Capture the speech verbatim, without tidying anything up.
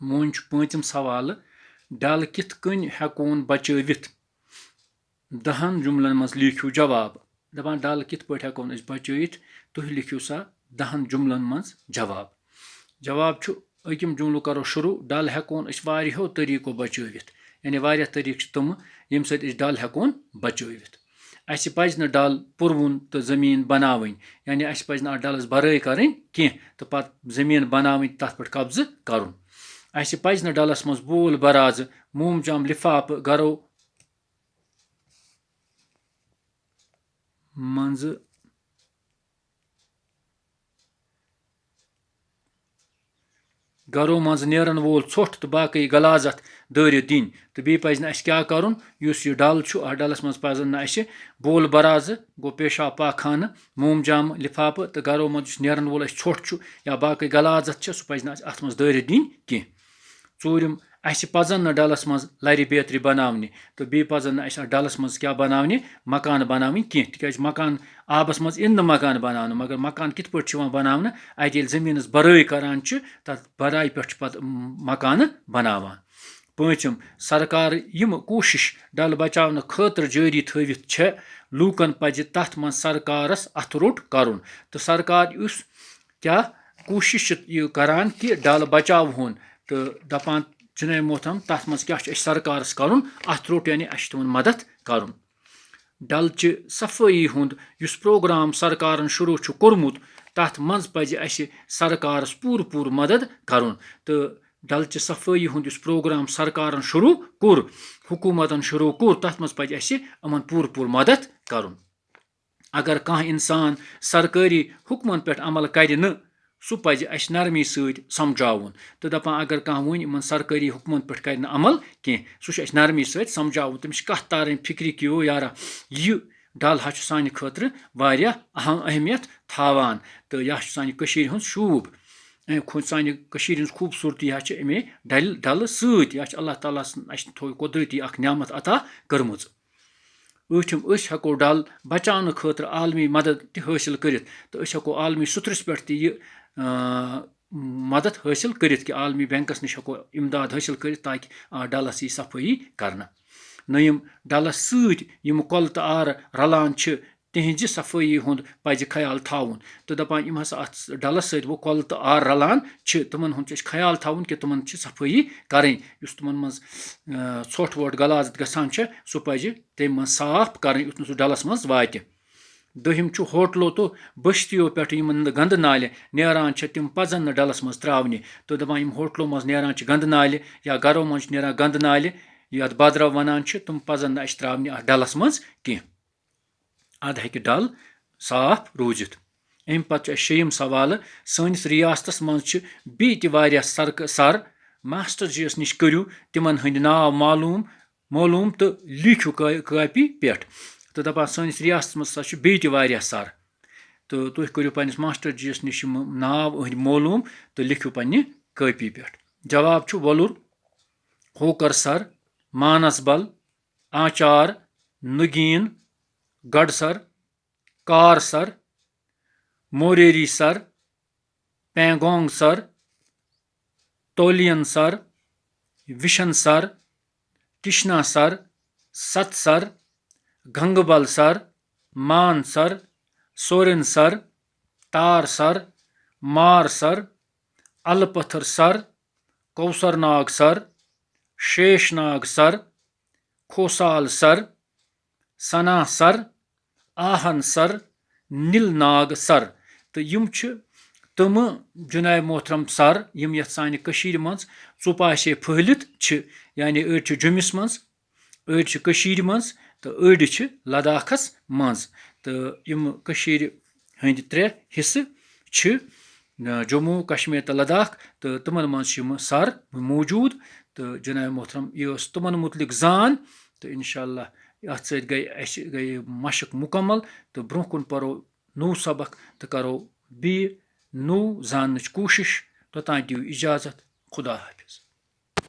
وۄنۍ چھُ پوٗنٛژِم سوالہٕ، ڈل کِتھ کٔنۍ ہٮ۪کون بچٲوِتھ؟ دَہَن جملن منٛز لیکھِو جواب۔ دَپان، ڈل کِتھ پٲٹھۍ ہٮ۪کون أسۍ بچٲوِتھ؟ تُہۍ لیکھِو سا دَہَن جملن منٛز جواب۔ جواب چھُ، أکِم جملہٕ کرو شروع، ڈل ہٮ۪کون أسۍ واریاہو طریٖقو بچٲوِتھ۔ یعنی واریاہ طریٖقہٕ چھِ تِم، ییٚمہِ سۭتۍ أسۍ ڈل ہٮ۪کون بچٲوِتھ۔ اَسہِ پَزِ نہٕ ڈل پُروُن تہٕ زٔمیٖن بناوٕنۍ، یعنی اَسہِ پَزِ نہٕ اَتھ ڈلَس بَرٲے کَرٕنۍ کینٛہہ تہٕ پَتہٕ زٔمیٖن بناوٕنۍ، تَتھ پٮ۪ٹھ قبضہٕ کَرُن۔ اَسہِ پَزِ نہٕ ڈلَس منٛز بول برازٕ، موم جام، لِفافہٕ، گَرو منٛزٕ گَرو منٛز نیرَن وول ژھۄٹھ تہٕ باقٕے غلاظت دٲرِتھ دِنۍ۔ تہٕ بیٚیہِ پَزِ نہٕ اَسہِ کیٛاہ کَرُن، یُس یہِ ڈَل چھُ، اَتھ ڈَلَس منٛز پَزَن نہٕ اَسہِ بول برازٕ، گوٚو پیشاب پاخانہٕ، موم جام، لِفافہٕ تہٕ گَرو منٛز یُس نیرَن وول اَسہِ ژھۄٹھ چھُ یا باقٕے غلاظت چھِ، سُہ پَزِ نہٕ اَسہِ اَتھ منٛز دٲرِتھ دِنۍ کینٛہہ۔ ژوٗرِم، اَسہِ پَزَن نہٕ ڈَلَس منٛز لَرِ بیترِ بَناونہِ تہٕ بیٚیہِ پَزَن نہٕ اَسہِ اَتھ ڈَلَس منٛز کیٛاہ بَناونہِ، مکان بَناوٕنۍ کینٛہہ، تِکیٛازِ مکان، آبَس منٛز یِن نہٕ مکان بَناونہٕ، مگر مکان کِتھ پٲٹھۍ چھُ یِوان بَناونہٕ؟ اَتہِ ییٚلہِ زٔمیٖنَس بَرٲے کَران چھِ، تَتھ بَرایہِ پٮ۪ٹھ چھِ پَتہٕ مکانہٕ بَناوان۔ پوٗنٛژِم، سرکار یِم کوٗشِش ڈَل بَچاونہٕ خٲطرٕ جٲری تھٲوِتھ چھےٚ، لوٗکَن پَزِ تَتھ منٛز سرکارَس اَتھٕ روٚٹ کَرُن۔ تہٕ سرکار یُس کیٛاہ کوٗشِش چھِ یہِ کَران کہِ ڈَل بَچاوہون، تہٕ دَپان، جناب محترم، تَتھ منٛز کیٛاہ چھُ اَسہِ سرکارَس کَرُن؟ اَتھٕ روٚٹ، یعنی اَسہِ چھُ تِمَن مدد کَرُن۔ ڈَلچہِ صفٲیی ہُنٛد یُس پروگرام سرکارَن شروٗع چھُ کوٚرمُت، تَتھ منٛز پَزِ اَسہِ سرکارَس پوٗرٕ پوٗرٕ مدد کَرُن۔ تہٕ ڈَلچہِ صفٲیی ہُنٛد یُس پروگرام سرکارَن شروٗع کوٚر، حکوٗمتَن شروٗع کوٚر، تَتھ منٛز پَزِ اَسہِ یِمَن پوٗرٕ پوٗرٕ مدد کَرُن۔ اگر کانٛہہ اِنسان سرکٲری حُکمَن پٮ۪ٹھ عمل کَرِ نہٕ، سُہ پَزِ اَسہِ نرمی سۭتۍ سمجھاوُن۔ تہٕ دَپان، اگر کانٛہہ وۄنۍ یِمَن سرکٲری حُکمَن پٮ۪ٹھ کَرِ نہٕ عمل کینٛہہ، سُہ چھُ اَسہِ نرمی سۭتۍ سمجھاوُن۔ تٔمِس چھِ کَتھ تارٕنۍ فِکرِ کہِ، یو یارا، یہِ ڈَل حظ چھُ سانہِ خٲطرٕ واریاہ اہم اہمیت تھاوان، تہٕ یہِ حظ چھُ سانہِ کٔشیٖرِ ہُنٛد شوٗب۔ اَمہِ کھۄتہٕ سانہِ کٔشیٖرِ ہٕنٛز خوٗبصوٗرتی حظ چھِ اَمے ڈَلہِ، ڈَلہٕ سۭتۍ۔ یہِ حظ چھِ اللہ تعالیٰ سٕنٛز اَسہِ تھوٚو قۄدرٔتی اَکھ نعمت عطا کٔرمٕژ۔ ٲٹھِم، أسۍ ہٮ۪کو ڈَل بچاونہٕ خٲطرٕ عالمی مدد تہِ حٲصِل کٔرِتھ، تہٕ أسۍ ہٮ۪کو عالمی سطرس پٮ۪ٹھ تہِ یہِ، آ، مدد حٲصِل کٔرِتھ کہِ عالمی بینکَس نِش ہٮ۪کو اِمداد حٲصِل کٔرِتھ، تاکہِ، آ، ڈَلَس یی صفٲیی کرنہٕ۔ نٔیِم، ڈَلَس سۭتۍ یِم کۄلہٕ تہٕ آرٕ رَلان چھِ، تِہنٛزِ صفٲیی ہُنٛد پَزِ خیال تھاوُن۔ تہٕ دَپان، یِم ہسا اَتھ ڈَلَس سۭتۍ وۄنۍ کۄلہٕ تہٕ آر رَلان چھِ، تِمَن ہُنٛد چھُ اَسہِ خیال تھاوُن کہِ تِمَن چھِ صفٲیی کَرٕنۍ۔ یُس تِمَن منٛز، آ، ژھۄٹھ وۄٹھ غلاظت گژھان چھِ، سُہ پَزِ تَمہِ منٛز صاف کَرٕنۍ، یُتھ نہٕ سُہ ڈَلَس منٛز واتہِ۔ دوٚیِم چھُ، ہوٹلو تہٕ بٔستِیو پٮ۪ٹھ یِم گنٛدٕ نالہِ نیران چھِ، تِم پَزَن نہٕ ڈَلَس منٛز ترٛاونہِ۔ تہٕ دَپان، یِم ہوٹلو منٛز نیران چھِ گنٛدٕ نالہِ یا گَرو منٛز چھِ نیران گنٛدٕ نالہِ، یَتھ بدرو وَنان چھِ، تِم پَزَن نہٕ اَسہِ ترٛاونہِ اَتھ ڈَلَس منٛز کینٛہہ۔ اَدٕ ہیٚکہِ ڈَل صاف روٗزِتھ۔ اَمہِ پَتہٕ چھُ اَسہِ شیٚیِم سوالہٕ۔ سٲنِس رِیاستَس منٛز چھِ بیٚیہِ تہِ واریاہ سرکہٕ، سَر، ماسٹر جی یَس نِش کٔرِو تِمَن ہٕنٛدۍ ناو معلوٗم، معلوٗم تہٕ لیٖکھِو کا-، کاپی پٮ۪ٹھ۔ تہٕ دَپان، سٲنِس رِیاستَس منٛز ہسا چھِ بیٚیہِ تہِ واریاہ سَر۔ تہٕ تُہۍ کٔرِو پنٛنِس ماسٹر جی یَس نِش یِم ناو أہٕنٛدۍ معلوٗم تہٕ لیٖکھِو پنٛنہِ کاپی پٮ۪ٹھ۔ جواب چھُ وۄلُر، ہوکر سَر، مانسبل، آنچار، نگین، گڑھ سَر، کار سَر، موریری سَر، پینگونگ سَر، تولین سَر، وشن سَر، کرشنا سَر، ست سَر، گنگبل سَر، مان سَر، سورن سَر، تار سَر، مار سَر، الہٕ پتھر سَر، کوثر ناگ سَر، شیش ناگ سَر، کھوسال سَر، ثنا سَر، آہن سَر، نیل ناگ سَر۔ تہٕ یِم چھِ تِمہٕ جناب محترم سَر، یِم یَتھ سانہِ کٔشیٖرِ منٛز ژُپاسے پھٔہلِتھ چھِ، یعنی أڑۍ چھِ جوٚمِس منٛز، أڑۍ چھِ کٔشیٖرِ منٛز تہٕ أڑۍ چھِ لداخس منٛز۔ تہٕ یِم کٔشیٖرِ ہٕنٛدۍ ترٛےٚ حصہٕ چھِ، آ، جموں، کشمیر تہٕ لداخ، تہٕ تِمن منٛز چھِ یِم سَر موٗجوٗد۔ تہٕ جناب محترم، یہِ ٲس تِمن مُتعلِق زان۔ تہٕ انشاءاللہ اَتھ سۭتۍ گٔے اَسہِ، گٔے مشق مُکمل، تہٕ برٛونٛہہ کُن پَرو نوٚو سبق تہٕ کَرو بیٚیہِ نوٚو زاننٕچ کوٗشِش۔ توٚتام دِیِو اِجازت۔ خدا حافظ۔